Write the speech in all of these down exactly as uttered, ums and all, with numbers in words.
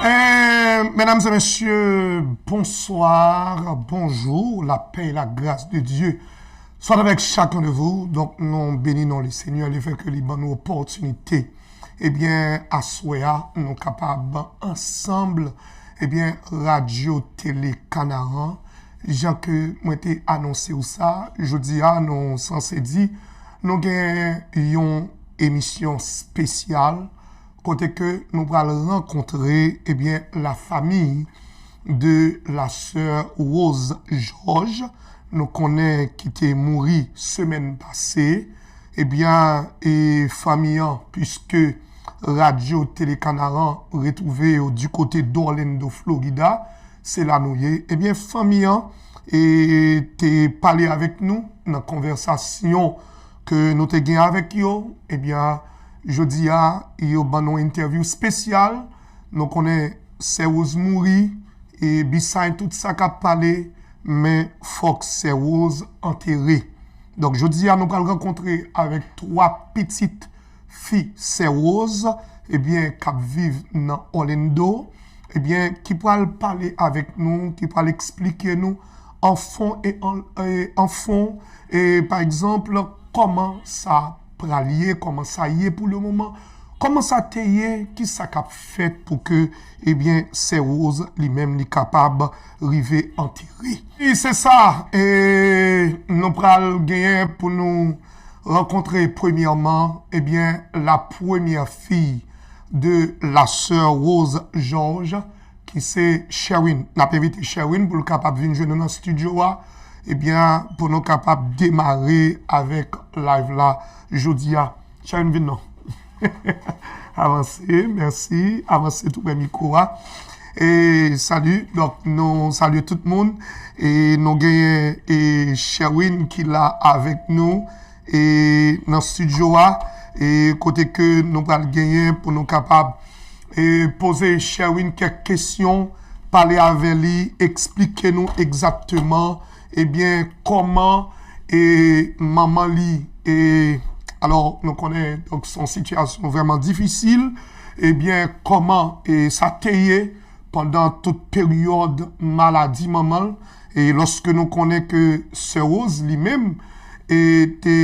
Eh, mesdames et messieurs, bonsoir, bonjour, la paix et la grâce de Dieu soit avec chacun de vous. Donc, nou beni non le Seigneur, le fait que li ban nou opòtinite. Ebyen, aswè a, nou kapab ansanm, ebyen, Radyo Tele Kanaran, jan ke mwen te anonse w sa, jodi a, nou sanse di, nou gen yon emisyon espesyal kote ke nou pral rankontre, ebyen, la famille de la sœur Rose Georges, nou konnen ki te mouri semèn pase. Ebyen, e fanmi an, puiske Radyo Tele Kanaran retwouve yo di kote d'Orlando, Florida, se la nou ye. Ebyen, fanmi an, e, te pale avèk nou nan konvèsasyon ke nou te gen avèk yo. Ebyen, jodi a, yo ban nou entèvyou espesyal. Nou konnen Sè Rose mouri, e, beside tout sa k ap pale, men fòk Sè Rose antere. Donk, jodi a, nou pral rankontre avèk twa pitit fi Sè Rose, ebyen, k ap viv nan Orlando, ebyen, ki pral pale avèk nou, ki pral eksplike nou an fon e an, e an fon, e pa egzanp, kòman sa pral ye, kòman sa ye pou le moman, kòman sa te ye, ki sa k ap fèt pou ke, ebyen, Sè Rose li menm li kapab rive antere. E se sa, e nou pral genyen pou nou rankontre premyèman, ebyen, la première fille de la sœur Rose Georges, ki se Sherwin. N ap envite Sherwin pou l kapab vin jwenn nou nan estidyo a, ebyen, pou nou kapab demare avèk live la jodi a. Sherwin, vin non. Avanse, mèsi. Avanse tou prè mikwo a. E sali, donk, nou salye tout moun. E nou genyen, e, Sherwin ki la avèk nou, e, nan estidyo a, e, kote ke nou pral genyen pou nou kapab, e, poze Sherwin kèk kesyon, pale avè li, eksplike nou egzakteman, ebyen, kòman, e, manman li, e, alò, nou konnen, donk, se yon sitiyasyon vrèman difisil, ebyen, kòman, e, sa te ye pandan tout peryòd maladi manman l, e lòske nou konnen ke Sè Rose li menm, e, te,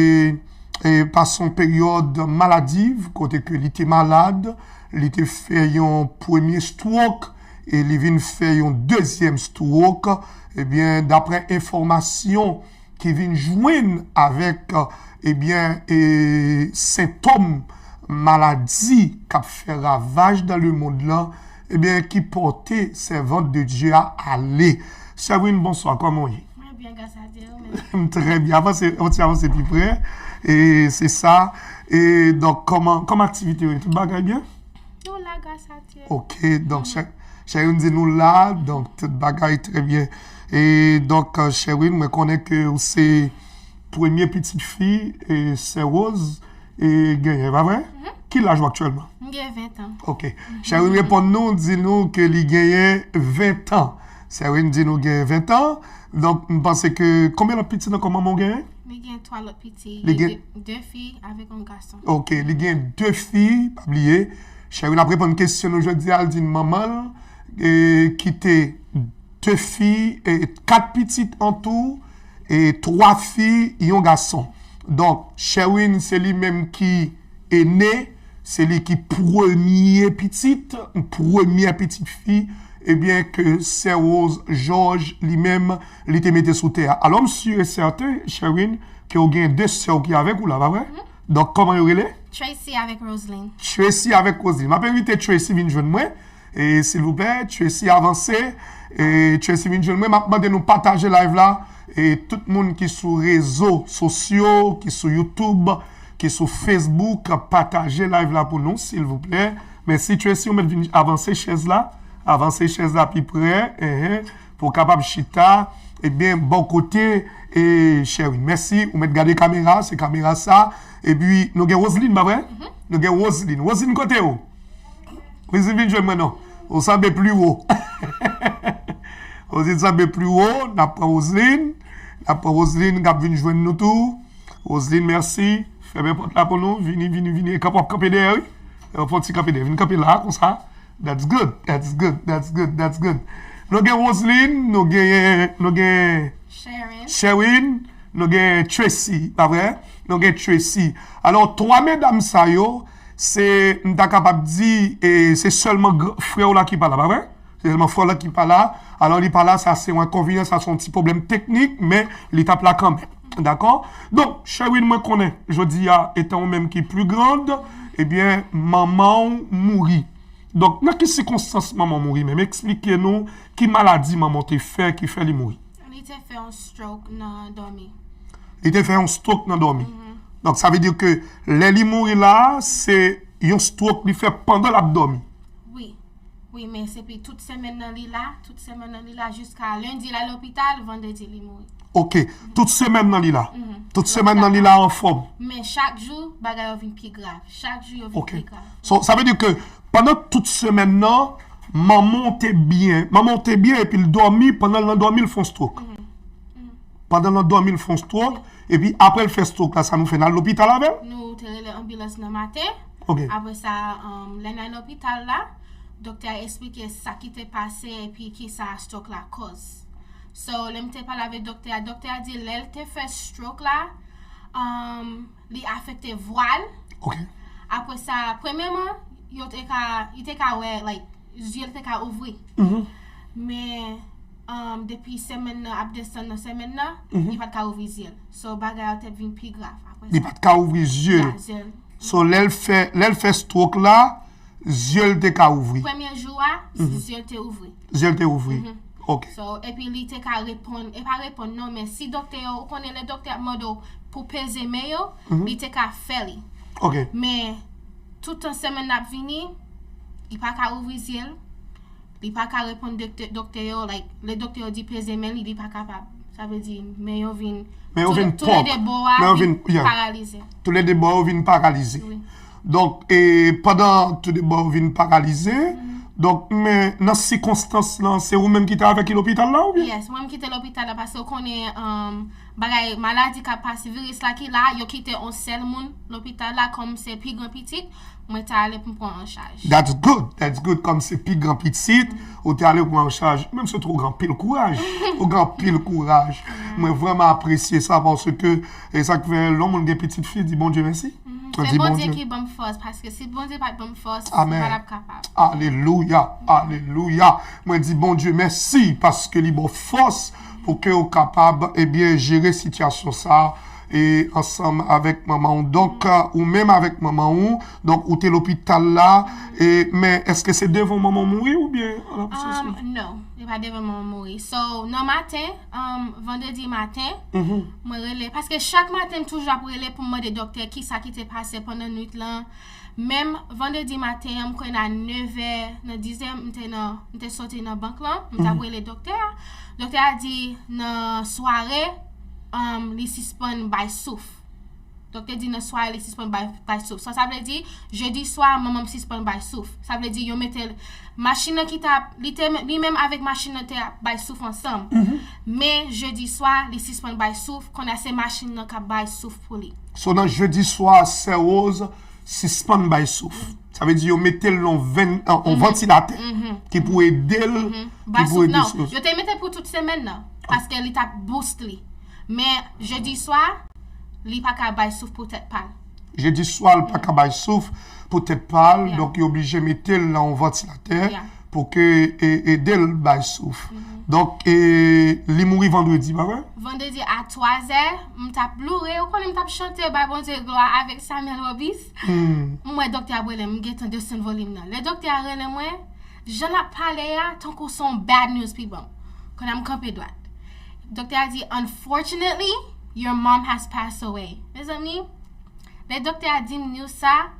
e, pase yon peryòd maladiv, kote ke li te malad, li te fè yon premye stroke, e li vin fè yon dezyèm stroke, ebyen, daprè enfòmasyon ki vin jwenn avèk, ebyen, e, sentòm maladi k ap fè ravaj dans le monde lan, ebyen, ki pòte sèvant de Dieu a ale. Sherwin, bonswa, kòman w ye? Mwen byen, gras a Dye, ou menm? M trè byen. Avanse, on ti avanse pi prè. E se sa. E donk, kòman, kòman aktivite yo ye? Tout bagay byen? Nou la, gras a Dye. Ok, donk, Sherwin di nou la, donk, tout bagay trè byen. E donk, euh, Sherwin, mwen konnen ke ou se premye pitit fi, e, Sè Rose, e, genyen, pa vre? Mhm. Ki laj ou aktyèlman? M gen ven tan. Ok. Sherwin reponn nou, di nou ke li genyen ven tan. Sherwin di nou genyen ven tan. Donk, m panse ke, konbyen lòt pitit ankò manman w genyen? Li gen twa lòt pitit. Li gen de, de fi avèk yon gason. Ok, li gen de fi, pa bliye. Sherwin ap reponn kesyon nou jodi a, l di n manman l, e, kite de fi, e, kat pitit an tou, e twa fi, yon gason. Donk, Sherwin, se li menm ki ene, se li ki premye pitit, premyè pitit fi, ebyen, ke Sè Rose Georges, li menm, li te mete sou tè a. Alò, m si e sèten, Sherwin, ke w gen de sè w ki avèk ou la, pa vre? Mhm. Donk, kòman yo rele? Tracy avèk Roseline. Tracy avèk Roseline. M ap envite Tracy vin jwenn mwen. E, silvouplè, Tracy avanse. E, Tracy vin jwenn mwen. M ap mande nou pataje live la. E tout moun ki sou rezo sosyo, ki sou YouTube, ki sou Facebook, pataje live la pou nou, silvouplè. Mèsi, Tracy, ou mèt vin avanse chèz la. Avanse chèz la pi prè. Enhen. Pou w kapab chita, ebyen, bò kote, e, Sherwin. Mèsi, ou mèt gade kamera, se kamera sa. Epi, nou gen Roseline, pa vre? Mhm. Nou gen Roseline. Roseline, kote w? Roseline, vin jwenn mwen, non. Ou sanble pli wo. Roseline sanble pli wo. N ap pran Roseline. N ap pran Roseline, k ap vin jwenn nou tou. Roseline, mèsi. Fèmen pòt la pou nou. Vini, vini, vini. Kanpe, w ap kanpe dèyè, wi. Fè yon ti kanpe dèyè. Vin kanpe la, konsa. That's good, that's good, that's good, that's good. Nou gen Roseline, nou gen, nou gen Sherwin, nou gen Tracy, pa vre? Nou gen Tracy. Alò, twa medam sa yo, se, m ta kapab di, e, se sèlman gr- frè w la ki pa la, pa vre? Se sèlman frè w la ki pa la. Alò, li pa la, sa se yon enkonvenyans, sa se yon ti pwoblèm teknik, men li t ap la kanmenm. Dakò? Donk, Sherwin, mwen konnen, jodi a, etan ou menm ki pli grand, ebyen, manman w mouri. Donk, nan ki sikonstans manman w mouri menm? Eksplike nou ki maladi manman w te fè ki fè li mouri. Li te fè yon stroke nan dòmi. Li te fè yon stroke nan dòmi. Donk, sa vle di ke lè li mouri la, se yon stroke li fè pandan l ap dòmi. Wi. Wi, men se pi tout semèn nan li la, tout semèn nan li la, jiska lendi l al lopital, vandredi li mouri. Ok, tout semèn nan li la. Tout semèn nan li la anfòm. Men chak jou, bagay yo vin pi grav. Chak jou, yo vin Ok. pi grav. So, sa vle di ke pandan tout semèn nan, manman w te byen, manman w te byen epi l dòmi, pandan l nan dòmi, l fè yon stroke. Pandan l nan dòmi, l fè yon stroke, epi apre l fè stroke la, sa nou fè, n al lopital avè l? Nou te rele anbilans nan maten. Ok. Apre sa, um, lè n al lopital la, doktè a eksplike sa ki te pase epi ki sa stroke la koz. So, lè m te pale avèk doktè a, doktè a di lè l te fè stroke la, um, li afekte vwa l. Ok. Apre sa, premyèman, yo te ka, li te ka wè, like, zye l te ka ouvri. Men, um, depi semèn nan ap desann nan semèn nan, li pa t ka ouvri zye l. So, bagay yo te vin pi grav apre Li sa. pa t ka ouvri zye l. Ya, zye l. So, lè l fè, lè l fè stroke la, zye l te ka ouvri. Premye jou a, zye l te ouvri. Zye l te ouvri. Ok. So, epi li te ka reponn, e pa reponn non, men si doktè yo, ou konnen lè doktè ap mande w pou peze men yo, li te ka fè li. Ok. Men, toutan semèn nan ap vini, li pa ka ouvri zye l, li pa ka reponn doktè, doktè yo, like, lè doktè yo di peze men li, li pa kapab. Sa vle di, men yo vin, Men yo tou, vin tou le pòk. de bò a Men yo vin, vin, yeah. paralize. Tou le de bò yo vin paralize. Wi. Donk, e, pandan tou de bò yo vin paralize, donk, men nan sikonstans lan, se ou menm ki te avèk li lopital la, oubyen? Yes, mwen menm ki te lopital la, paske ou konnen, um, bagay, maladi k ap pase, viris la ki la, yo kite yon sèl moun lopital la, kòm se pi gran pitit, mwen te ale pou m pran an chaj. That's good, that's good, kòm se pi gran pitit, ou te ale pran an chaj. Menm si ou gen anpil kouraj, ou gen anpil kouraj. Mwen vrèman apresye sa, paske, e sa k fè, lè yon moun gen pitit fi, di Bondye mèsi. Mwen Se di Bondye Bondye ki ban m fòs, paske si Bondye pa t ban m fòs, Amen. m pa t ap kapab. Alelouya, alelouya. Mwen di Bondye mèsi, paske li ba w fòs pou ke ou kapab, ebyen, jere sitiyasyon sa, e ansanm avèk manman ou. Donk, ou menm avèk manman ou, donk, ou te lopital la, e, men èske se devan manman ou mouri oubyen an absans ou? Um, non, e pa devan manman mouri. So, nan maten, um, vandredi maten, mwen rele, paske chak maten m toujou ap rele pou m mande doktè kisa ki te pase pandan nwit lan. Menm vandredi maten an, m kwè nan nevè, nan dizè, m te nan, m te soti nan bank lan, m t ap rele doktè a. Doktè a di nan sware, um, li sispann bay souf. Doktè di nan sware li sispann bay, bay souf. Sa, sa vle di, jedi swa, manman m sispann bay souf. Sa vle di, yo mete l, machin nan ki t ap, li te, li menm avèk machin nan te ap bay souf ansanm. Men jedi swa, li sispann bay souf, kounye a se machin nan k ap bay souf pou li. So, nan jedi swa, Sè Rose sispann bay souf. Sa vle di yo mete l nan ven, an, an vantilatè ki pou ede l, ki Bay pou souf, ede non. souf. Yo te mete pou tout semèn nan, paske li t ap boost li. Men jedi swa, li pa ka bay souf pou tèt pa l. Jedi swa, li pa ka bay souf pou tèt pa l, Yeah. donk yo oblije mete l nan yon vantilatè Yeah. pou ke e, ede l bay souf. Donk, e, li mouri vandredi, pa vre? Vandredi a twazè, m t ap loure, ou konnen m t ap chante, bay Bondye glwa avèk Samuel Robis. M wè doktè a ap rele m, m gentan desann volim nan. Lè doktè a rele mwen, jan l ap pale a, tankou se yon bad news li ban m. Kounye a m kanpe dwat. Doktè a di, "Unfortunately, your mom has passed away." Mezanmi, lè doktè a di m news sa,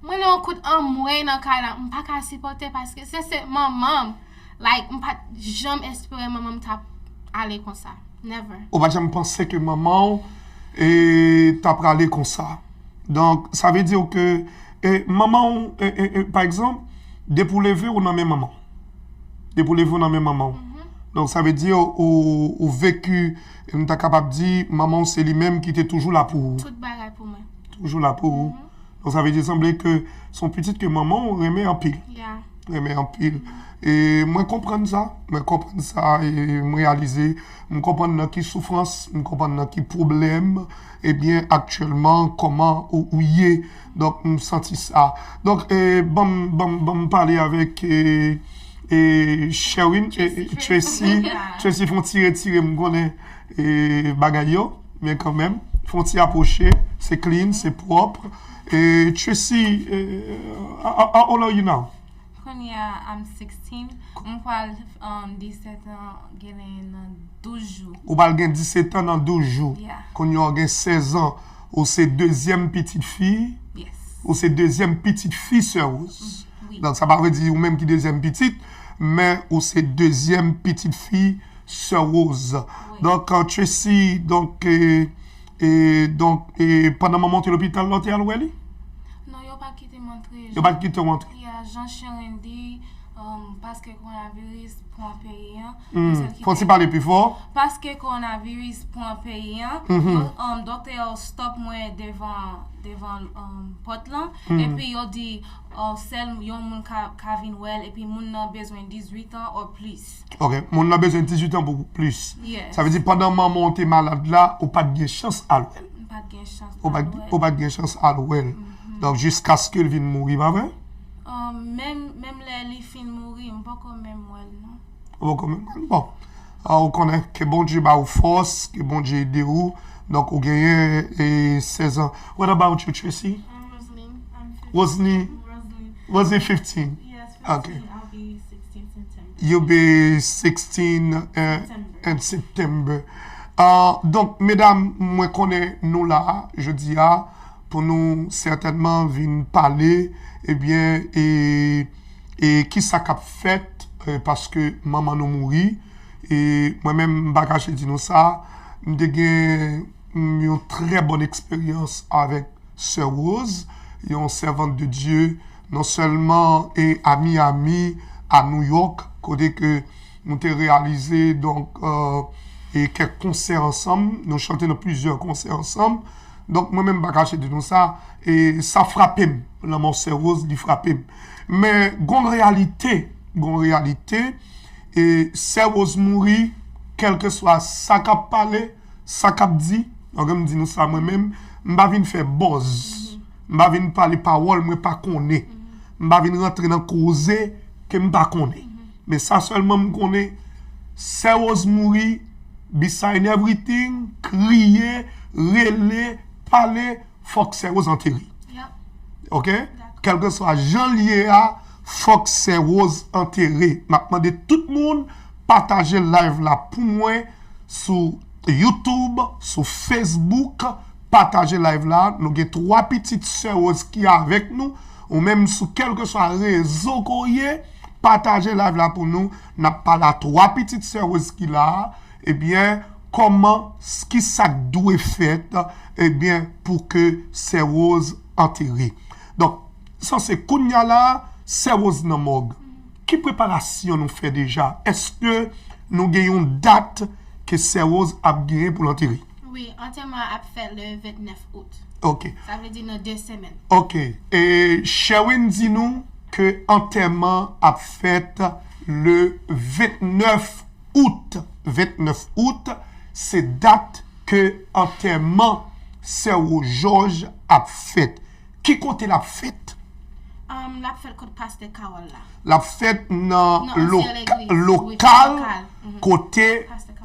mwen nan yon kout anmwey nan kay la, m pa ka sipòte paske se, se manman m. Like, m pa t janm espere manman m t ap ale konsa. Never. Ou pa t janm panse ke manman w, e, t ap prale konsa. Donk, sa vle di ke, e, manman w, e, e, e, pa egzanp, depi w leve, ou nan men manman w. Depi w leve, ou nan men manman w. Donk, sa vle di ou, ou veki, e, m ta kapab di, manman w se li menm ki te toujou la pou ou. Tout bagay pou mwen. Toujou la pou ou. Donk, sa vle di, sanble ke se yon pitit ke manman w renmen anpil. Yeah. renmen anpil. E mwen konprann sa, mwen konprann sa, e m reyalize, m konprann nan ki soufrans, m konprann nan ki pwoblèm, ebyen, aktyèlman, kòman ou, ou ye. Donk, m santi sa. Donk, e, ban m, ban m, ban m pale avèk, e, e, Sherwin, e, e, Tracy, Tracy, fè yon ti retire, m konnen, e, bagay yo, men kanmenm, fè yon ti apwoche, se clean, se pwòp. E, Tracy, e, how, how old are you now? Kounye a, I'm sixteen. M pral, um, disèt an, genyen nan douz jou. Ou pral gen disèt an nan douz jou. Yeah. Kounye a, w gen sèz an. Ou se dezyèm pitit fi. Yes. Ou se dezyèm pitit fi Sè Rose. Mm, wi. Donk, sa pa vle di ou menm ki dezyèm pitit, men ou se dezyèm pitit fi Sè Rose. Wi. Donk, euh, Tracy, donk, e, e, donk, e, pandan manman w te lopital la, w te al wè li? Non, yo pa kite m antre. Yo pa kite w antre? Ya, jan Sherwin di, um, paske kowonaviris pran peyi an, Hmm. Fò ti pale pi fò. Paske kowonaviris pran peyi an, mhm, yo, um, doktè yo stop mwen devan, devan, um, pòt lan, hmm, epi yo di, oh, sèl yon moun ka, ka vin wè l, epi moun nan bezwen dizuit an or plis. Ok, moun nan bezwen dizuit an pou plis. Yes. Sa vle di pandan manman w te malad la, ou pa t gen chans al wè l. M pa t gen chans al wè l. Ou pa t gen chans al wè l. Mhm. Donk, jiskaske l vin mouri, pa vre? Um, menm, menm lè li fin mouri, m poko menm wè l, non. Ou poko menm wè l. Bon. Ah, ou konnen, ke Bondye ba ou fòs, ke Bondye ede ou. Donk, ou genyen, e, sèz an. What about you, Tracy? I'm Rosaline. I'm fifteen. Rosaline. Rosaline. Rosaline fifteen. Yes, okay. Fifteen. I'll be sixteen September. You'll be sixteen, uh, September. In September. Ah, donk, medam, mwen konnen nou la, jodi a, pou nou sètènman vin pale, ebyen, e, e kisa k ap fèt, e, paske manman nou mouri. E mwen menm, m pa kache di nou sa, m te gen, mm, yon trè bòn eksperyans avèk Sè Rose, yon sèvant de Dieu, non sèlman e a Miami, a New York, kote ke nou te reyalize, donk, euh, e kèk konsè ansanm, nou chante nan plizyè konsè ansanm. Donk, mwen menm, m pa kache di nou sa, e sa frape m, lanmò Sè Rose, li frape m. Men, gon reyalite, gon reyalite, e Sè Rose mouri, kèlkeswa sa k ap pale, sa k ap di, donk, m di nou sa, mwen menm, m pa vin fè buzz. M pa vin pale pawòl mwen pa konnen. M pa vin rantre nan koze ke m pa konnen. Men sa sèlman m konnen, Sè Rose mouri, beside everything, kriye, rele, pale, fòk Sè Rose antere. Yep. Ok? Dakò. Kèlkeswa jan l ye a, fòk Sè Rose antere. M ap mande tout moun pataje live la pou mwen sou YouTube, sou Facebook, pataje live la. Nou gen twa pitit Sè Rose ki avèk nou. Ou menm sou kèlkeswa rezo ke w ye, pataje live la pou nou. N ap pale a twa pitit Sè Rose ki la a. Ebyen, kòman, s- ki sa k dwe fèt, ebyen, pou ke Sè Rose antere? Donk, sanse kounye a la, Sè Rose nan mòg. Ki preparasyon nou fè deja? Èske nou gen yon dat ke Sè Rose ap genyen pou l antere? Wi, antèman an ap fèt le vennèf out. Ok. Sa vle di nan de semèn. Ok. E Sherwin di nou ke antèman ap fèt le vennèf out. Vennèf out, se dat ke antèman Sè Rose Georges ap fèt. Ki kote l ap fèt? Um, l ap fèt kot pastè Carole la. L ap fèt nan lo- lokal kote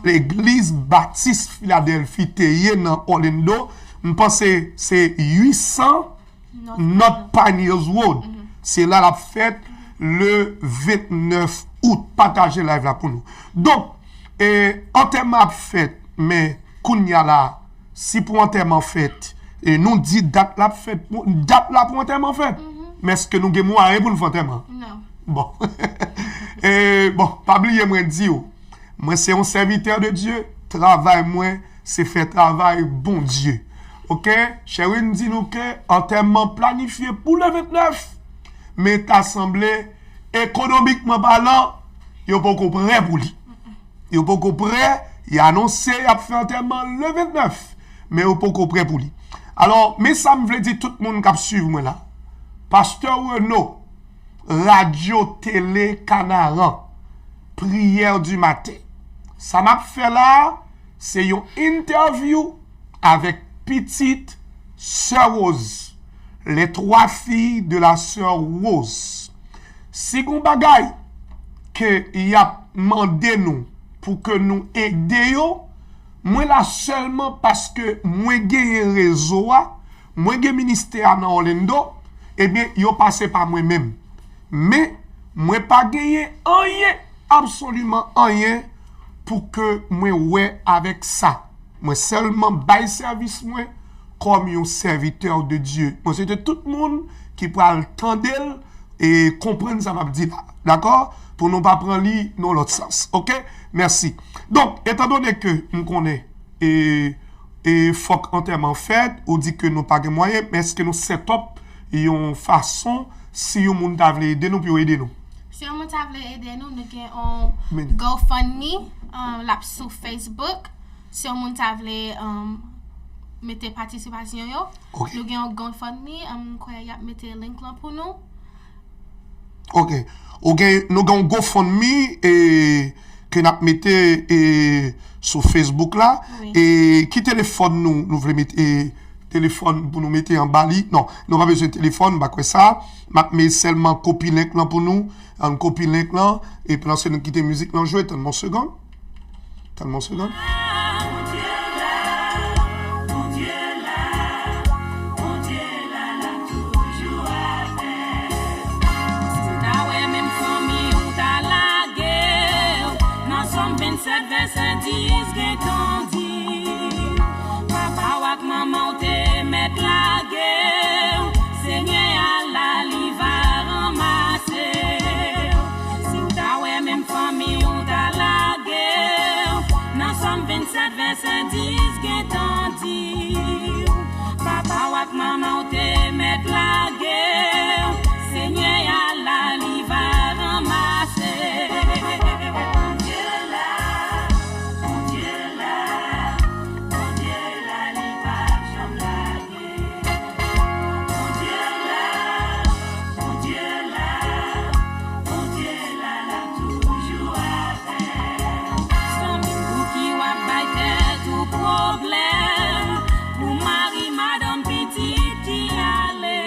legliz Batis Filadèlfi te ye nan Orlando. M panse se uit san North Pioneers Road. Se la l ap fèt le vennèf out. Pataje live la pou nou. Donk, e, antèman ap fèt, men kounye a la, si pou antèman fèt, e nou di dat la ap fèt, pou- dat la pou antèman fèt. Men èske nou gen mwayen pou nou fè antèman? Non. Bon. E, bon, pa bliye mwen di w, mwen se yon sèvitè de Dye, travay mwen, se fè travay Bondye. Ok? Sherwin di nou ke antèman planifye pou le vennèf, men ta sanble, ekonomikman palan, yo poko prè pou li. Yo poko prè, y anonse y ap fè antèman le vennèf, men yo poko prè pou li. Alò, men sa m vle di tout moun k ap swiv mwen la. Pastè Renaud, Radyo Tele Kanaran, Prière du matin. Sa m ap fè la a, se yon entèvyou avèk pitit Sè Rose, les trois filles de la sœur Rose. Si gon bagay ke y ap mande nou pou ke nou ede yo, mwen la sèlman paske mwen genyen rezo a, mwen gen ministè a nan Orlando, ebyen, yo pase pa mwen menm. Men, mwen pa genyen anyen, absoliman anyen, pou ke mwen wè avèk sa. Mwen sèlman bay sèvis mwen kòm yon serviteur de Dieu. Mwen swete tout moun ki pral tande l e konprann sa m ap di la. Dakò? Pou nou pa pran li nan lòt sans. Oke? Mèsi. Donk, etandone ke m konnen e, e fòk antèman fèt, ou di ke nou pa gen mwayen, men èske nou set up yon fason si yon moun ta vle ede nou pou yo ede nou? Si yon moun ta vle ede nou, nou gen yon GoFundMe, um, l ap sou Facebook. Si yon moun ta vle, um, mete patisipasyon yo, nou gen yon GoFundMe, um, m kwè y ap mete link lan pou nou. Ok. Ok, nou gen yon GoFundMe e, ke n ap mete e, sou Facebook la. Wi. E ki telefòn nou, nou vle mete, e, telefòn pou nou mete anba li? Non, nou pa bezwen telefòn, m pa kwè sa. M ap mete sèlman kopi link lan pou nou. Ann kopi link lan, e pandan se nou kite mizik lan jwe, tann m yon segonn. Tann m yon segonn. Bondye la, Bondye la, Bondye la, l ap toujou avè w. Si w ta wè menm fanmi w ta lage w, nan Sòm vennsèt vèsè dis gentan di, papa w ak manman w te mèt lage w, Senyè a la li va ranmase w. Si w ta wè menm fanmi w ta lage w, nan Sòm vennsèt vèsè dis gentan di w, papa w ak manman w te mèt lage w, Senyè a la li va ranmase w. Bondye la, Bondye la, Bondye la, li p ap janm lage. Bondye la, Bondye la, Bondye la, l ap toujou avè w. Zanmi m, pouki w ap bay tèt ou pwoblèm pou mari, madanm, pitit ki ale?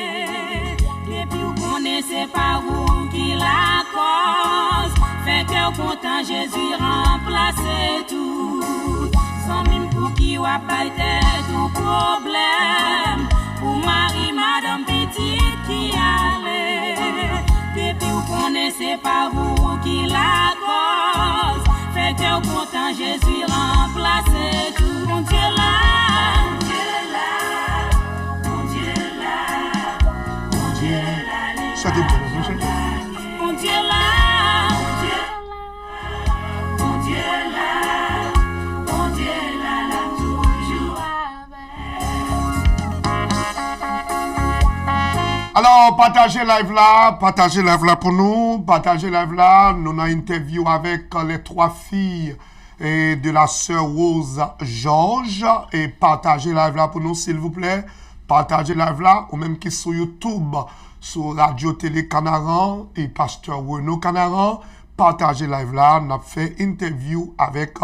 Depi w konnen se pa ou ki lakòz, fè kè w kontan, Jezi ranplase tout. Zanmi m, pouki w ap bay tèt ou pwoblèm pou mari, madanm, pitit ki ale? Depi w konnen se pa ou ki lakòz, fè kè w kontan, Jezi ranplase tout. Bondye la, Bondye la, Bondye la, Bondye la, li p ap janm lage. Bondye la, Bondye la, Bondye la, Bondye la, l ap toujou avè w. Alò, pataje live la, pataje live la pou nou, pataje live la, nou nan entèvyou avèk les trois filles, eh, de la sœur Rose Georges, e pataje live la pou nou, silvouplè, pataje live la, ou menm ki sou YouTube, sou Radio Télé Kanaran, e Pastè Renaud Kanaran, pataje live la, n ap fè entèvyou avèk,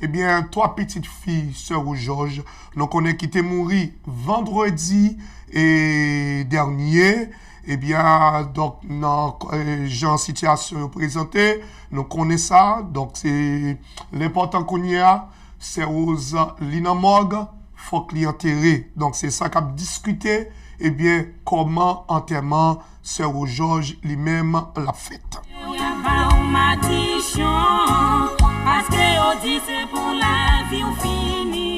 ebyen, twa pitit fi Sè Rose Georges, nou konnen ki te mouri vandredi, e, dènye. Ebyen, donk, nan, e, jan sitiyasyon yo prezante, nou konnen sa. Donk, se, l enpòtan kounye a, Sè Rose, li nan mòg, fòk li antere. Donk, se sa k ap diskite, ebyen, kòman antèman Sè Rose Georges li menm l ap fèt. Yo y ap ba w madichon, paske yo di se pou lavi w fini.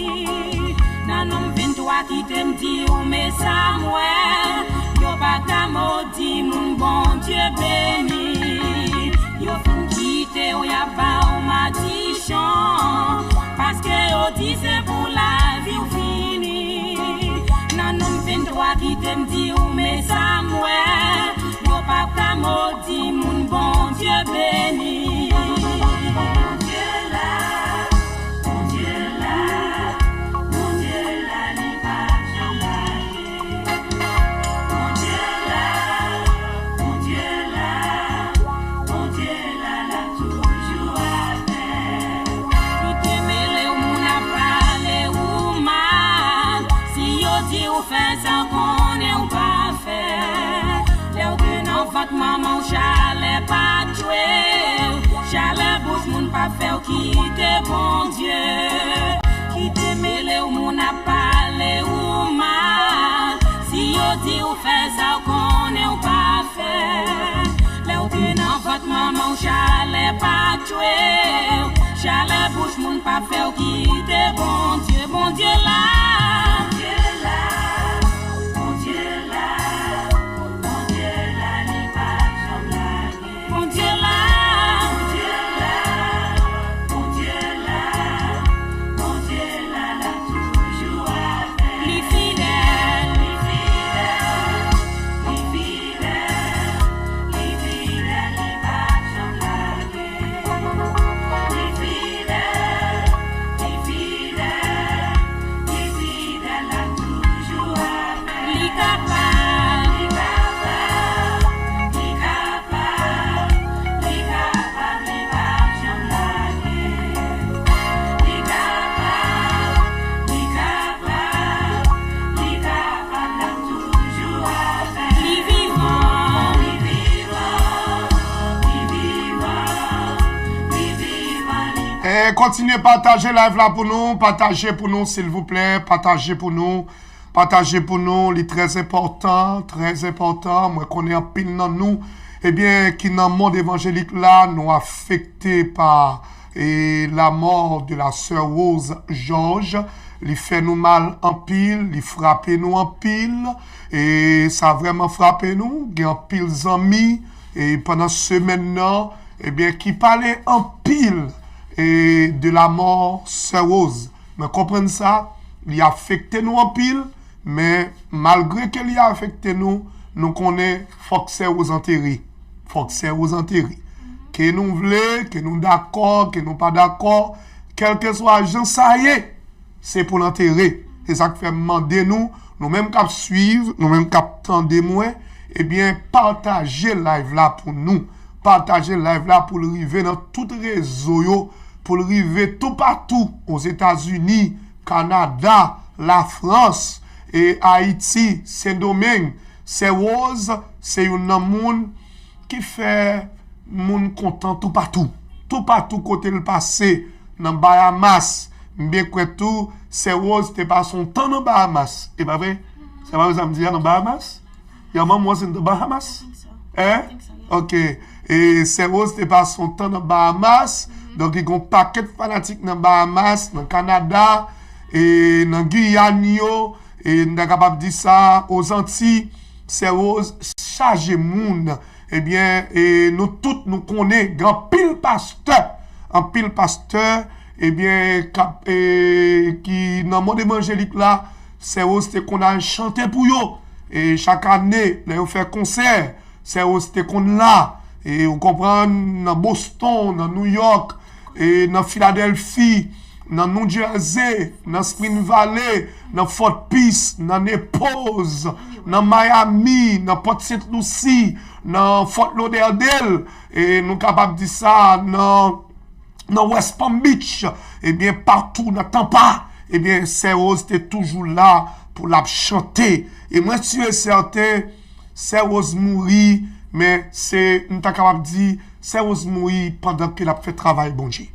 Nan nonm venntwa kite m di w, men sa m wè, yo pa ka modi moun Bondye beni. Yo fin kite w, y ap ba w madichon, paske yo di se pou lavi w fini. Nan nonm venntwa kite m di w, men sa m wè, yo p ap ka modi moun Bondye beni. Bondye la, Bondye la, Bondye la, li p ap janm lage. Bondye la, Bondye la, Chalè bouch moun pa fè w kite Bondye. Kite mele w moun ap pale ou mal. Si yo di w fè sa w konnen w pa fè. Lè w te nan vant manman w chalè pa tchwe w. Chalè bouch moun pa fè w kite Bondye. Bondye la. Bondye la. Bondye la. Bondye la, li pa janm lage. Bondye la. Bondye la. Bondye la. Bondye la, l ap toujou avè. Li fidèl. Li fidèl. Li fidèl. Li fidèl, li pa janm lage. Li fidèl. Li fidèl. Li fidèl, l ap toujou avè. Li kapab. Li kapab. Li kapab. Li kapab, li p ap janm lage. Li kapab, li kapab, li kapab, l ap toujou avè. Li vivan, li vivan, li vivan, li vivan, li Eh, kontinye pataje live la pou nou, pataje pou nou, silvouplè, pataje pou nou. Pataje pou nou, li trè enpòtan, trè enpòtan. Mwen konnen anpil nan nou, ebyen, ki nan mond evanjelik la, nou afekte pa, e, lamò de la sè Rose Georges. Li fè nou mal anpil, li frape nou anpil, e sa vrèman frape nou. Gen anpil zanmi, e pandan semèn nan, ebyen, ki pale anpil, e, de lamò sè Rose. Mwen konprann sa, li afekte nou anpil, men malgre ke li afekte nou, nou konnen fòk sè Rose antere. Fòk sè Rose antere. Ke nou vle, ke nou dakò, ke nou pa dakò, kèlkeswa jan sa ye, se pou l antere. Se sa k fè m mande nou, nou menm k ap swiv, nou menm k ap tande mwen, ebyen, pataje live la pou nou. Pataje live la pou l rive nan tout rezo yo, pou l rive toupatou, Ozetazini, Kanada, Lafrans, e Ayiti, Sendomeng. Sè Rose se youn nan moun ki fè moun kontan toupatou. Toupatou kote l pase, nan Bahamas. M byen kwè tou, sè Rose te pase yon tan nan Bahamas. E pa vre? Se pa vre sa m di a, nan Bahamas? Your mom was in the Bahamas? Hein? Ok. E sè Rose te pase yon tan nan Bahamas. Donk, li gen yon pakèt fanatik nan Bahamas, nan Kanada, e nan Giyàn yo, e n ta kapab di sa, Ozanti, sè Rose chaje moun. Ebyen, e nou tout nou konnen, gen anpil pastè, anpil pastè, ebyen, k ap, e, ki nan mond evanjelik la, sè Rose te konn al chante pou yo. E chak ane, lè yo fè konsè, sè Rose te konn la. E ou konprann, nan Boston, nan New York, e nan Filadèlfi, nan New Jersey, nan Spring Valley, nan Fort Pierce, nan Naples, nan Miami, nan Port Saint Lucie, nan Fort Lauderdale, e nou kapab di sa, nan, nan West Palm Beach, ebyen, patou nan Tampa, ebyen, sè Rose te toujou la pou l ap chante. E mwen si e sèten, sè Rose mouri, men se, m ta kapab di, sè Rose mouri pandan ke l ap fè travay Bondye.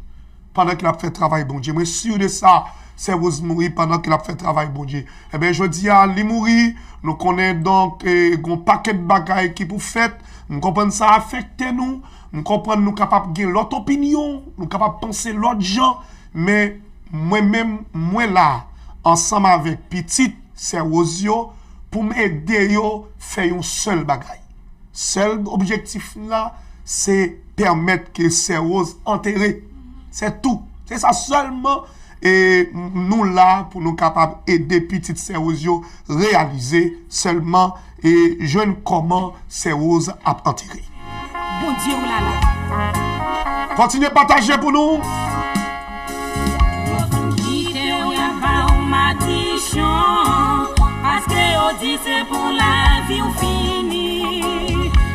Pandan ke l ap fè travay Bondye. Mwen si de sa, sè Rose mouri pandan ke l ap fè travay Bondye. Ebyen, jodi a, li mouri, nou konnen donk, e, gon pakèt bagay ki pou fèt. M konprann sa afekte nou. M konprann nou kapab gen lòt opinyon, nou kapab panse lòt jan, men mwen menm, mwen la, ansanm avèk pitit sè Rose yo, pou m ede yo fè yon sèl bagay. Sèl objektif m la, se pèmèt ke sè Rose antere. Se tou. Se sa sèlman, e, nou la pou nou kapab ede pitit sè Rose yo reyalize sèlman e jwenn kòman sè Rose ap antere. Bondye w la la. Kontinye pataje pou nou. Yo fin kite w, y ap ba w madichon, paske yo di se pou lavi w fini.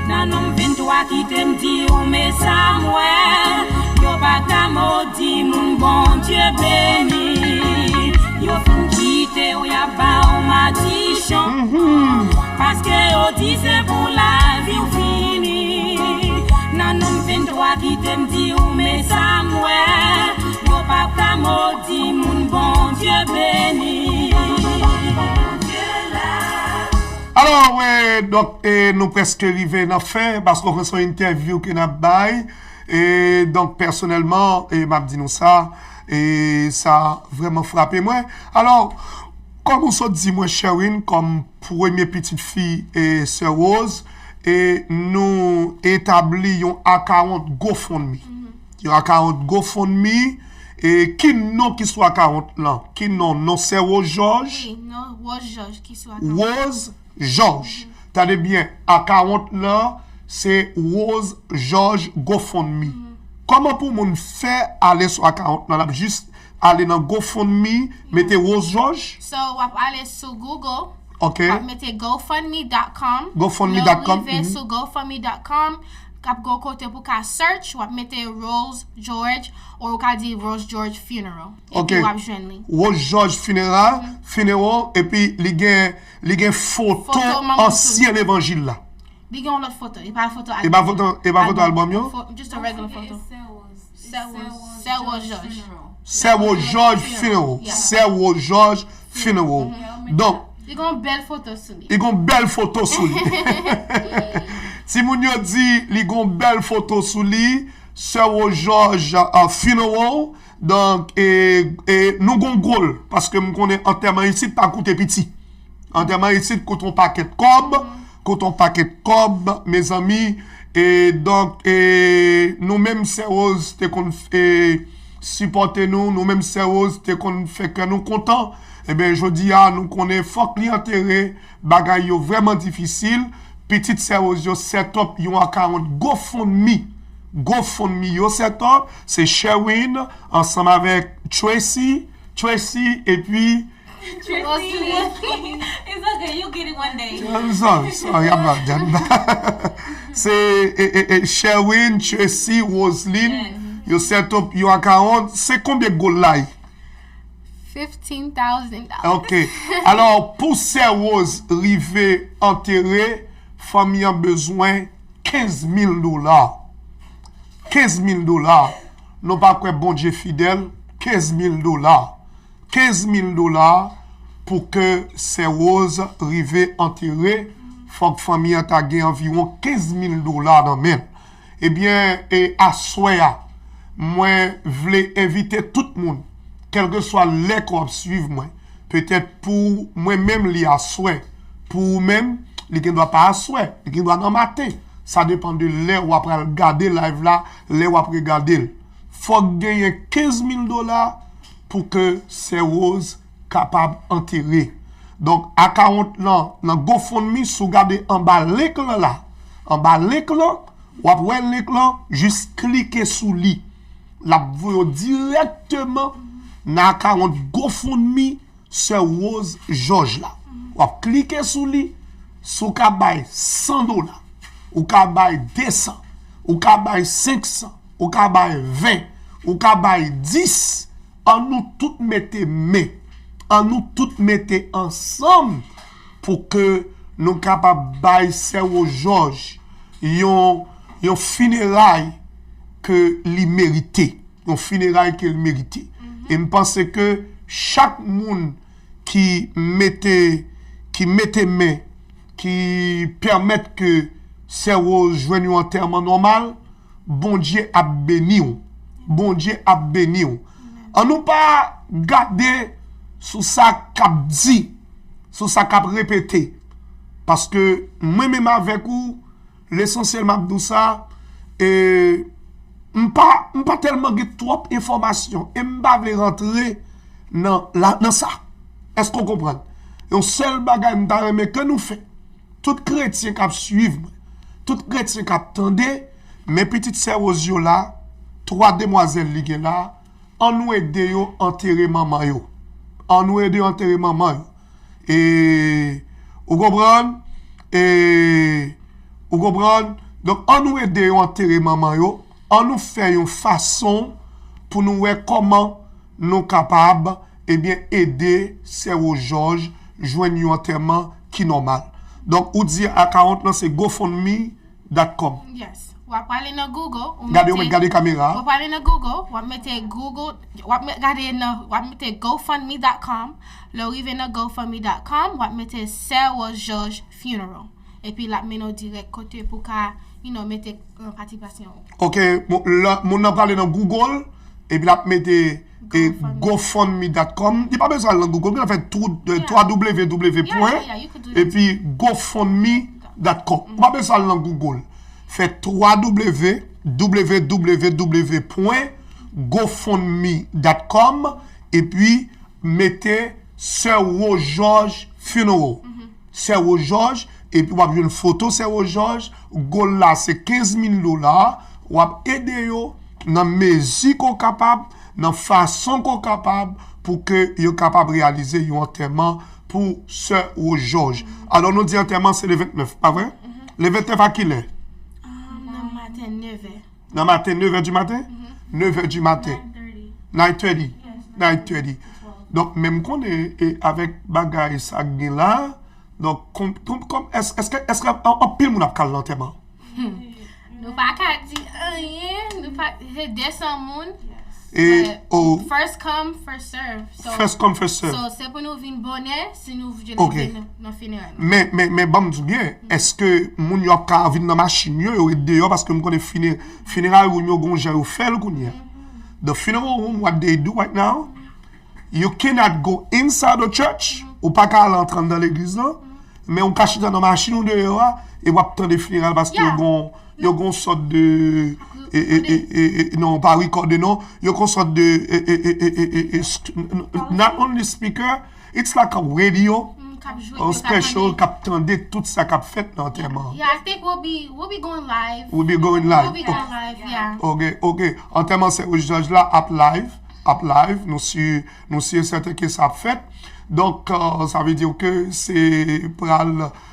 Nan nonm venntwa kite m di w, men sa m wè, yo pa ka modi moun Bondye beni. Yo fin kite w, y ap ba w madichon, paske yo di se pou lavi w fini. Nan nonm venntwa ki Te m di ou men sa m wè, yo p ap ka modi moun Bondye beni. Alò, wi, donk, e, nou prèske rive nan fen, paske se yon entèvyou ke n ap bay. E, donk, pèsonèlman, e, m ap di nou sa, e, sa vrèman frape mwen. Alò, kòm ou sot di mwen, Sherwin, kòm premye pitit fi e Sè Rose, e nou etabli yon akawont GoFundMe. Yon akawont GoFundMe, e ki non ki sou akawont lan? Ki non? Non Sè Rose George? Wi, non Rose George ki sou akawont. Rose George. Tande byen, akawont lan se Rose George GoFundMe. Kòman pou moun fè ale sou akawont lan? L ap jis ale nan GoFundMe, mete Rose George. So, w ap ale sou Google, Ok. w ap mete gofundme.com. GoFundMe.com, Lè w rive sou gofundme.com, k ap gen yon kote pou ka search, w ap mete Rose George, ou w ka di Rose George Funeral. Ok. Epi w ap jwenn li. Rose George Funeral, Funeral, epi li gen li gen foto Foto manman ansyen levanjil la. Li gen yon lòt foto, e pa foto E pa foto, e pa foto albòm yo? Fo- Just a regular foto. Sè Rose George. Sè Rose George Funeral. Sè Rose George Funeral. Donk, Li gen yon bèl foto sou li. li gon bèl foto sou li. Timoun yo di li gon bèl foto sou li. Sè Rose George uh, Funeral. Donk, e, e nou gon gòl. Paske m konnen antèman isit pa koute piti. Antèman isit koute yon pakèt kòb. Koute yon pakèt kòb, mezanmi. E donk, e, nou menm Sè Rose te konn e, sipòte nou. Nou menm Sè Rose te konn fè kè nou kontan. Ebyen, jodi a, nou konnen fòk li antere. Bagay yo vrèman difisil. Pitit Sè Rose yo set up yon akawont GoFundMe. GoFundMe yo set up. Se Sherwin ansanm avèk Tracy. Tracy, epi It's okay, you get it one day. I'm sorry, sorry, I'm not done. Se e, e, e, Sherwin, Tracy, Roseline, yo set up yon akawont. Se konbyen gòl la ye? Fifteen thousand dollars. Ok. Alò, pou Sè Rose rive antere, fanmi an bezwen kenz mil dola. Kenz mil dola. Nou pa kwè Bondye fidèl, kenz mil dola. Kenz mil dola pou ke Sè Rose rive antere, fòk fanmi an ta gen anviwon kenz mil dola nan men l. Ebyen, e aswè a, mwen vle envite tout moun, kèlkeswa lè ke w ap swiv mwen, petèt pou mwen menm li aswè, pou ou menm, li gendwa pa aswè, li gendwa nan maten. Sa depann de lè w ap pral gade live la, lè w ap regade l. Fòk genyen kenz mil dola pou ke Sè Rose kapab antere. Donk, akawont lan nan GoFundMe, si w gade anba link lan la, anba link lan, w ap wè link lan, jis klike sou li. L ap voye w dirèkteman nan akawont GoFundMe Sè Rose George la. W ap klike sou li, si w ka bay san dola, ou ka bay de san, ou ka bay senk san, ou ka bay ven, ou ka bay dis, an nou tout mete men, an nou tout mete ansanm pou ke nou kapab bay Sè Rose George yon, yon fineray ke li merite. Yon fineray ke li merite. E m panse ke chak moun ki mete, ki mete men, ki pèmèt ke Sè Rose jwenn yon antèman nòmal, Bondye ap beni w. Bondye ap beni w. An nou pa gade sou sa k ap di, sou sa k ap repete. Paske mwen menm avèk ou, lesansyèl m ap di w sa, e, m pa, m pa tèlman gen twòp enfòmasyon e m pa vle rantre nan, la, nan sa. Èske w konprann? Yon sèl bagay m ta renmen ke nou fè, tout kretyen k ap swiv mwen, tout kretyen k ap tande, men pitit Sè Rose yo la, twa demwazèl li gen la, an nou ede yo antere manman yo. An nou ede yo antere manman yo. E, ou konprann? E, ou konprann? Donk, an nou ede yo antere manman yo. An nou fè yon fason pou nou wè kòman nou kapab, ebyen, ede Sè Rose George jwenn yon antèman ki nòmal. Donk, ou di akawont lan se gofundme dot com. Yes. W ap prale nan Google, ou Gade, ou mèt gade kamera. W ap prale nan Google, w ap mete Google, w ap met, gade nan, w ap mete gofundme dot com. Lè w rive nan gofundme dot com, w ap mete Sè Rose Georges Funeral. Epi l ap mennen w dirèk kote pou ka, you know, mete uh, patipasyon ou. Ok, moun nan prale nan Google, epi l ap mete e gofundme dot com. Li pa bezwen al nan Google, li fè www. Epi gofundme dot com. Ou pa bezwen al nan Google. Fè www gofundme dot com epi mete Sè Rose Georges Funeral. Sè Rose Georges, epi w ap jwenn foto Sè Rose Georges. Goal la se kenz mil dola. W ap ede yo nan mezi ke w kapab, nan fason ke w kapab, pou ke yo kapab reyalize yon antèman pou Sè Rose Georges. Alò, nou di antèman se le vennèf, pa vre? Le vennèf a kilè? Nan maten, nevè. Nan maten, nevè di maten? Nevè di maten. Nine thirty. Nine thirty. Donk, men m konnen e avèk bagay sa k gen la, donk, kòm, kòm, kòm, èske, èske, èske an- anpil moun ap ka al nan antèman? Nou pa ka di anyen, nou pa, se de san moun. E, But oh, first come, first serve. So, first come, first serve. So, se pou nou vin bonè, si nou vle Ok. Vin nan, nan fineray. Men, men, men, ban m di w byen, èske moun yo ap ka vin nan machin yo, yo ret deyò, paske m konnen fine- funeral room yo gon jan yo fè l kounye a. The funeral room, what they do right now, you cannot go inside the church, ou pa ka al antre anndan legliz lan, men ou ka chita nan machin ou deyò a, e w ap tande funeral paske yo Yeah. gon, yo gon sòt de, e, e, e, e, e, non, pa rekòde non, yo gon sòt de, e, e, e, e, e, e, sk- n- n- not only speaker, it's like a radio, Mm, k ap jwe, on yo ka special, tande. K ap tande tout sa k ap fèt nan antèman. Yeah, I think we'll be we'll be going live. We'll be going live. We'll be going live, yeah. Ok, ok. Antèman Sè Rose Georges la ap live, ap live. Nou si, nou si e sèten ke sa ap fèt. Donk, euh, sa vle di ke se pral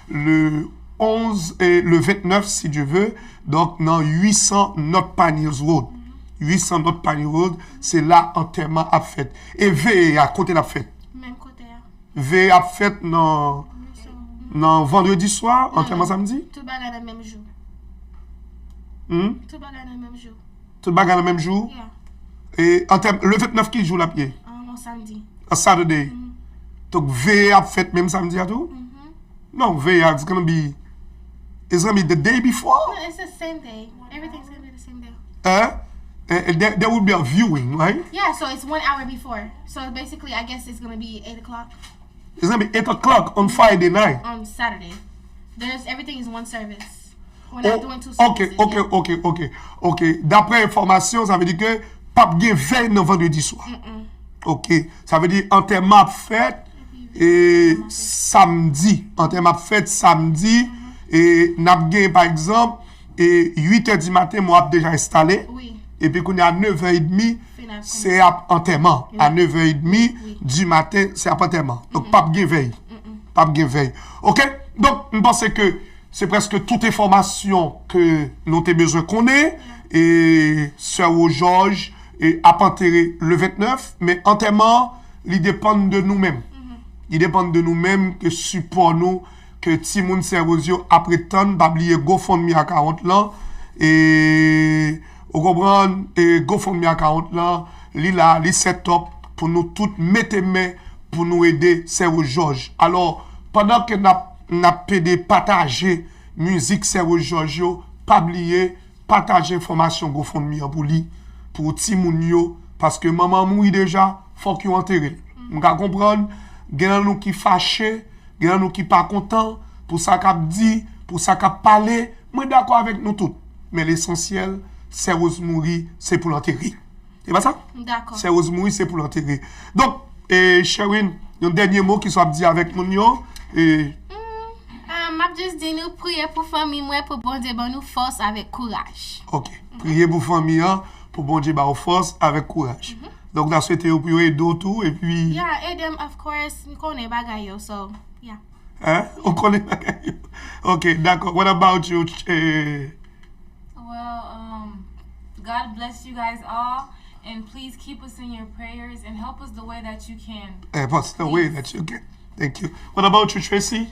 le onz e le vennèf, si Dieu veut. Donk, nan uit san North Pine Hills Road. Uit san North Pine Hills Road, se la antèman ap fèt. E veye a, kote l ap fèt? Menm kote a. Veye ap fèt nan, nan vandredi swa, antèman samdi? Tout bagay nan menm jou. Hmm? Tout bagay nan menm jou. Tout bagay nan menm jou? Yeah. E antèm, le vennèf ki jou l ap ye? Um, on samdi. A Saturday. Donk, veye ap fèt menm samdi a tou? Non, veye a, it's gonna be, it's gonna be the day before? No, it's the same day. Everything's gonna be the same day. Eh? Eh, eh, there, there will be a viewing, right? Yeah, so it's one hour before. So basically, I guess it's gonna be eight o'clock It's gonna be eight o'clock on Friday night. On Saturday. There's everything is one service. We're Oh, not doing two ok, services. ok, Yeah. ok, ok, ok. Daprè enfòmasyon, sa vle di ke p ap gen vèy nan vandredi swa. Ok. Sa vle di antèman ap fèt e samdi. Antèman ap fèt samdi. E n ap gen, pa egzanp, e uit è di maten, mò ap deja enstale. Wi. Epi kounye a, nevè edmi, Fin ap se ap antèman. A nevè edmi di maten, se ap antèman. Donk, p ap gen vèy. P ap gen vèy. Ok? Donk, m panse ke se prèske tout enfòmasyon ke nou te bezwen konnen. E Sè Rose Georges e ap antere le vennèf, men antèman an, li depann de nou menm. Li depann de nou menm, ke sipò nou, ke timoun Sè Rose yo ap ret tann. Pa bliye GoFundMe account lan. E, ou konprann, e GoFundMe account lan, li la, li set up pou nou tout mete men pou nou ede Sè Rose Georges. Alò, pandan ke n ap, n ap pede pataje mizik Sè Rose Georges yo, pa bliye pataje enfòmasyon GoFundMe an pou li, pou timoun yo, paske manman an mouri deja, fòk yo antere l. M ka konprann, gen nan nou ki fache, gen nan nou ki pa kontan pou sa k ap di, pou sa k ap pale, mwen dakò avèk nou tout. Men lesansyèl, Sè Rose mouri, se pou l antere. E pa sa? Dakò. Sè Rose mouri, se pou l antere. Donk, e, Sherine, yon dènye mo ki sa w ap di avèk moun yo? E, Ah, m ap just di nou priye pou fanmi mwen, pou Bondye ban nou fòs avèk kouraj. Ok. Priye pou fanmi an, pou Bondye ba w fòs avèk kouraj. Donk, n ap swete yo pou yo ede w tou, epi Yeah, ede m, of course, m konnen bagay yo, so, yeah. Hein? Ou konnen bagay yo. Ok, dakò. What about you? Eh, Well, um, God bless you guys all, and please keep us in your prayers and help us the way that you can. eh, what's the way that you can? Thank you. What about you, Tracy?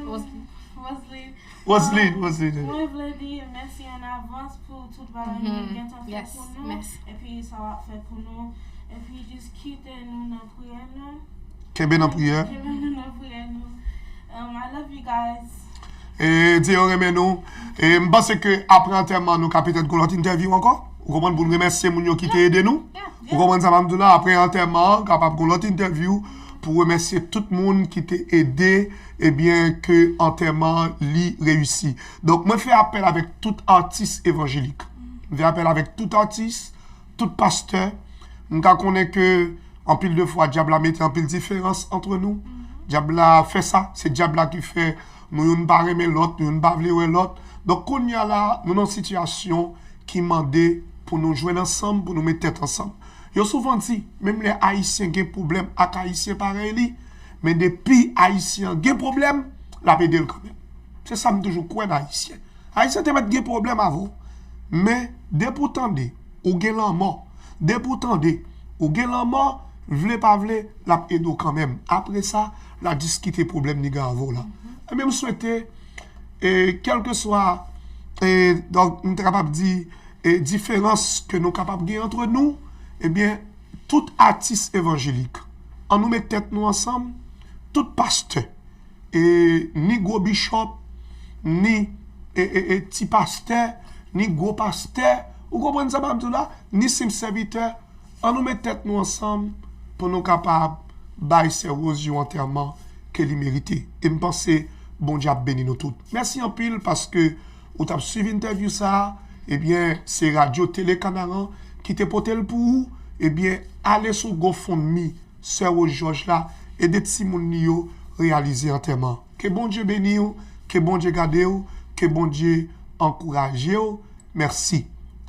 Wesley. Wesley. Roseline, Roseline. Mwen vle di mèsi an avans pou tout bagay nou gentan fè Yes, pou nou. Mèsi. Epi sa w ap fè pou nou. Epi jis kite nou nan priyè nou. Kenbe nan priyè. Kenbe nou nan priyè nou. Um, I love you guys. E Dye yo renmen nou. E m panse ke apre antèman, nou ka petèt gon lòt entèvyou ankò. Ou konprann, pou n remèsye moun yo ki te ede nou. Ou konprann sa m ap di w la? Apre antèman an, kapab gon lòt entèvyou pou remèsye tout moun ki te ede, ebyen, ke antèman li reyisi. Donk, mwen fè apèl avèk tout atis evanjelik. Mwen fè apèl avèk tout atis, tout pastè. M ka konnen ke anpil de fwa, dyab la mete anpil diferans antre nou. Dyab la fè sa, se dyab la ki fè nou youn pa renmen lòt, nou youn pa vle wè lòt. Donk, kounye a la, nou nan sitiyasyon ki mande pou nou jwenn ansanm, pou nou met tèt ansanm. Yo souvan di, menm lè Ayisyen gen pwoblèm ak Ayisyen parèy li, men depi Ayisyen an gen pwoblèm, l ap ede l kanmenm. Se sa m toujou kwè nan Ayisyen. Ayisyen te mèt gen pwoblèm avè w. Men, depi w tande, ou gen lanmò. Depi w tande, ou gen lanmò, vle pa vle, l ap ede w kanmenm. Apre sa, l a diskite pwoblèm li gen avè w la. Ebyen, m swete, e, kèlkeswa, e, donk, m te kapab di, e, diferans ke nou kapab gen antre nou, ebyen, tout atis evanjelik, ann nou met tèt nou ansanm, tout pastè, e, ni gwo bishop, ni e, e, e, ti pastè, ni gwo pastè, ou konprann sa m ap di w la, ni senp sèvitè, ann nou met tèt nou ansanm pou nou kapab bay sè Rose yon antèman ke li merite. E m panse Bondye ap beni nou tout. Mèsi anpil paske ou t ap swiv entèvyou sa a. Ebyen, se Radyo Tele Kanaran ki te pote l pou ou. Ebyen, ale sou GoFundMe sè Rose Georges la, ede timoun li yo reyalize antèman. Ke Bondye beni w, ke Bondye gade w, ke Bondye ankouraje w. Merci.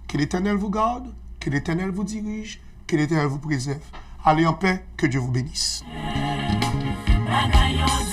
Que l'Éternel vous garde, que l'Éternel vous dirige, que l'Éternel vous préserve. Allez en paix, que Dieu vous bénisse. Bagay yo